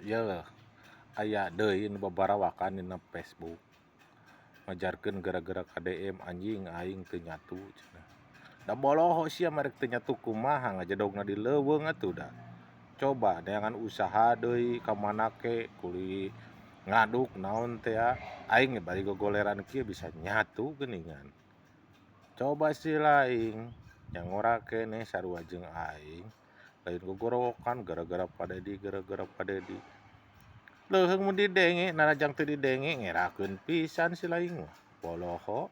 Yeuh, aya deui nu babarawakan dina Facebook ngajarkeun gara-gara KDM, "Anjing, aing teu nyatu," cenah. Da boloho sia mah, rek teu nyatu kumaha, ngajedogna di leuweung atuh da. Coba neangan usaha deui ka mana ke, kuli ngaduk naon tea, aing ge bari gogoleran kieu bisa nyatu geuningan. Coba si laing nya ngora keneh sarua jeung aing, lain gogorowokan gara-gara Pak Dedi, gara-gara Pak Dedi. Leuheung mun didenge, narajang teu didenge ngerakeun pisan si laing mah, boloho.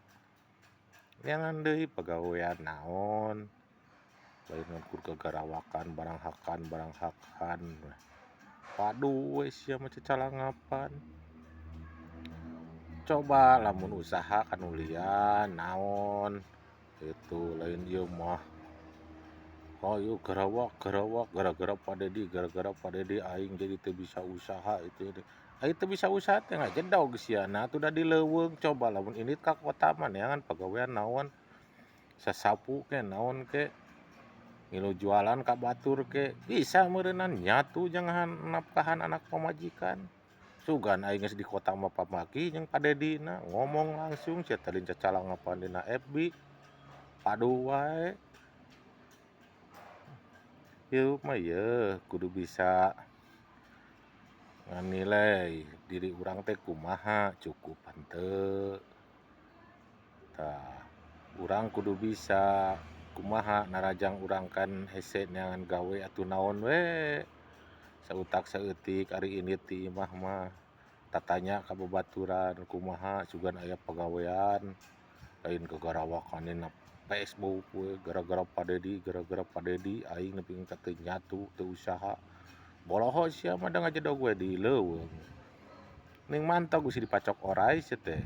Neangan deui pagawean naon, lain ngukur gagarawakan barang hakan, barang hakan. Padu we sia mah cacalangapan. Coba lamun usaha ka nu lian naon kitu, lain ieu mah. Hayu garawak garawak gara-gara Pak Dedi, gara-gara Pak Dedi aing jadi teu bisa usaha itu ini. Aing teu bisa usaha teh ngajedog sia, nah atuh da di leuweung. Coba lamun indit ka kota mah neangan pagawean naon, sasapu ke, naon ke, ngilu jualan ka batur ke, bisa meureunan nyatu jang nafkahan anak pamajikan. Sugan aing geus di kota mah papanggih jeung Pak Dedina, ngomong langsung sia teh, lain cacalangapan dina FB. Padu wae. Hirup mah yeuh kudu bisa nganilai diri urang teh kumaha, cukup henteu. Tah, urang kudu bisa kumaha narajang urang kan hese neangan gawe atuh naon we. Sautak saeutik ari indit ti imah mah tatanya ka babaturan kumaha, sugan aya pagawean, lain gagarawakan dina Facebook we, gara-gara Pak Dedi, gara-gara Pak Dedi aing nepi ka teu nyatu, teu usaha. Boloho sia mah, da ngajedog we di leuweung. Ning mantog bisi dipacok oray sia teh.